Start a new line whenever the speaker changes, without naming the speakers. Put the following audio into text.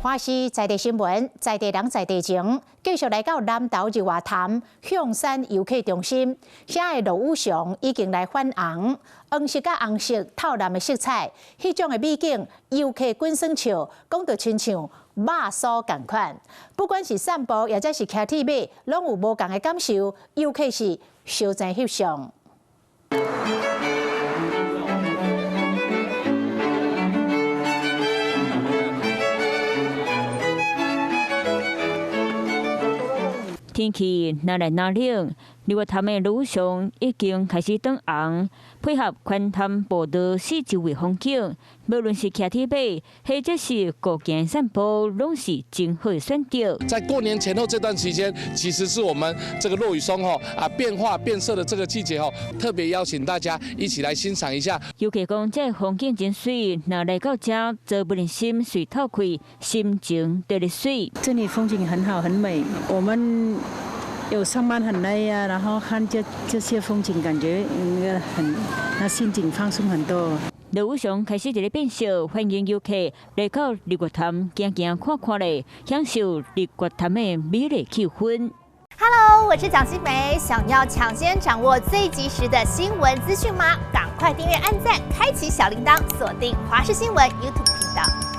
華視在地新聞，在地人在地情，繼續來到南投日月潭象山遊客中心，遐的落羽松已經來泛紅，黃色佮紅色透藍的色彩，彼種的美景，遊客滾耍笑，講著親像肉酥仝款。不管是散步，抑者是騎鐵馬，攏有無仝的感受。遊客是相爭翕相。
天氣愈來愈冷，日月潭的落羽松已經開始轉紅，配合環潭步道四周圍風景，無論是騎鐵馬，或者是步行散步，攏是真好的選擇。
在過年前後這段期間，其實是我們這個落羽松吼啊變化變色的這個季節吼，特別邀請大家一起來欣賞一下。
遊客講，這個風景真媠，若來到遮，坐無論心隨透氣，心情特別媠。
這裡風景很好，很美。我們有上班很累啊，然後看這些風景，感覺很那心情放鬆很多。
落羽松開始佇咧變色，歡迎遊客來到日月潭行行看看咧，享受日月潭的美麗氣氛。
Hello，我是蔣新梅，想要搶先掌握最及時的新聞資訊嗎？趕快訂閱、按讚、開啟小鈴鐺，鎖定華視新聞 YouTube 頻道。